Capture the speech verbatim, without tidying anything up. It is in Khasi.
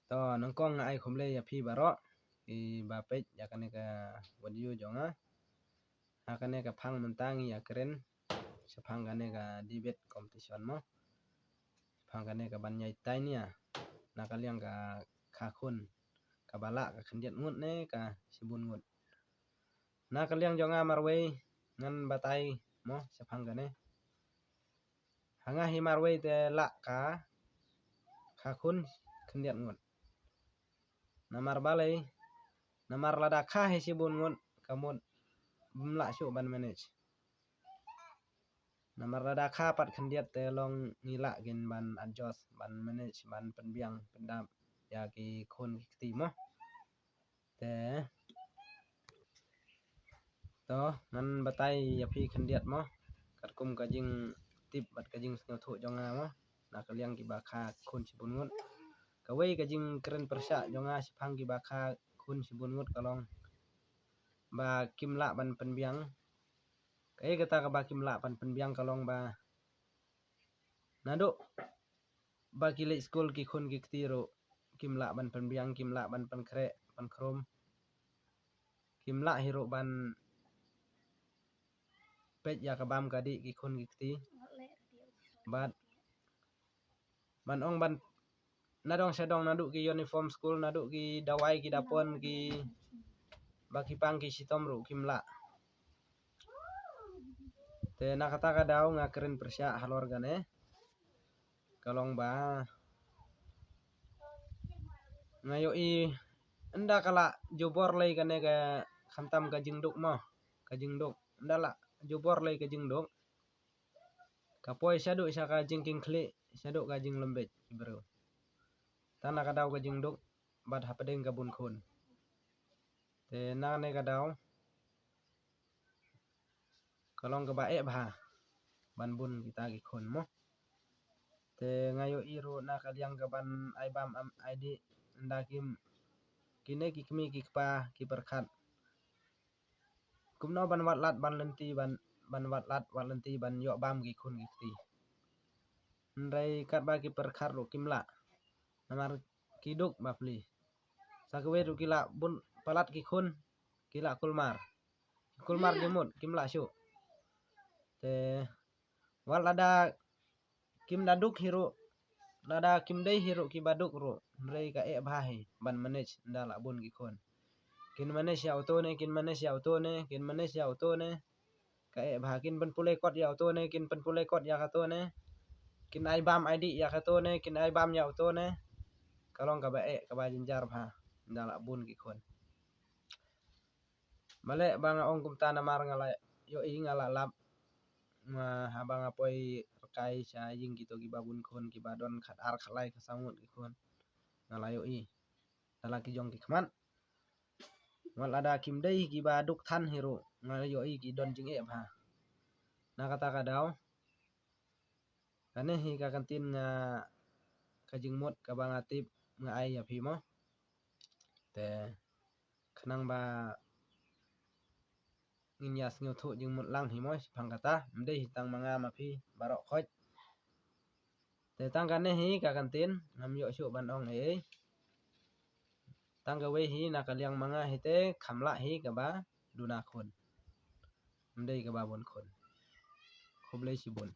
To, nyngkong nga ai khublei ïa phi baroh kiba peit ïa kane ka video jong nga. Ha kane ka phang mynta ngi ïa kren shaphang kane ka debate competition mo. Shaphang kane ka ban ïai tai nia na ka liang ka kha khun kaba lah ka khyndiat ngut ne ka shibun ngut. Na ka liang jong nga marwei ngan batai mo shaphang kane. Ha nga hi marwei te lah ka kha khun khyndiat ngut. Namar balei? Namar lada kha hi shibun ngut ka mut bym lah shuh ban manage. Namar lada kha pat khyndiat te long ngi lah kin ban adjust, ban manage, ban pynbiang pyndap ïa ki khun ki kti mo. Te to ngan batai ïa phi khyndiat mo, katkum ka jingtip bad ka jingsngewthuh jong nga mo, na ka liang kiba kha khun shibun ngut. Kawei ka jingkren pyrshah jong nga shaphang kiba kha khun shibun ngut ka long ba kim lah ban pynbiang. Kaei kata kaba kim lah ban pynbiang ka long ba naduh ba ki leit skul ki khun ki kti ruh kim lah ban pynbiang, kim lah ban pynkhreh pynkhrum, kim lah hi ruh ban peit ïa ka bam ka dih ki khun ki kti. Bad ban ong ban na dong sha dong naduh ki uniform skul, naduh ki dawai ki dapon ki ba ki pang ki shitom ruh kim lah. Te na kata ka daw nga kren pyrshah halor kane ka long ba nga ïohi ynda ka lah jubor lei kane ka khamtam ka jingduk mo, ka jingduk ynda lah jubor lei ka jingduk ka poi shaduh sha ka jingkynkhlieh, shaduh ka jinglembet ki briew. Tang na ka daw ka jingduk bad hapdeng ka bun khun. Te na kane ka daw ka long kaba eh bha ban bun kita ki khun mo. Te nga ïohi ruh na ka liang ka ban ai bam ai dih ynda kim kine ki kmie ki kpa ki pyrkhat kumno ban watlat ban lynti ban, ban watlat wat lynti ban ïoh bam ki khun ki kti. Hynrei katba ki pyrkhat ruh kim lah namar ki duk bapli. Sa kawei ruh ki lah bun palat ki khun, ki lah kulmar. Ki kulmar jingmut kim lah shuh. Te wat lada kim da duk hi ruh, lada kim dei hi ruh kiba duk ruh, hynrei ka eh bha hi ban manage ynda lah bun ki khun. Kin manage ïa uto ne, kin manage ïa uto ne, kin manage ïa uto ne. Ka eh bha, kin pynpule kot ïa uto ne, kin pynpule kot ïa kato ne. Kin ai bam ai dih ïa kato ne, kin ai bam ïa uto ne. Ka long kaba eh kaba jynjar bha ynda lah bun ki khun. Balei ba nga ong kumta? Namar nga la ïohi, nga la lap, nga haba nga poi rkai sha ïing kito kiba bun khun, kiba don khat ar khat lai khat saw ngut ki khun. Nga la ïohi da la ki jong ki khmat. Wat lada kim dei kiba duk than hi ruh nga la ïohi ki don jingeh bha. Na kata ka daw kane hi ka kyntien nga, ka jingmut kaba nga tip nga ai ïa phi mo. Te khnang ba ngin ïa sngewthuh jingmut lang hi mo shaphang kata, ym dei hi tang ma nga ma phi baroh khoit. Te tang kane hi ka kyntien, ngam ïoh shuh ban ong ei ei. Tang kawei hi na ka liang ma nga hi te kham lah hi kaba duna khun, ym dei kaba bun khun. Khublei shibun.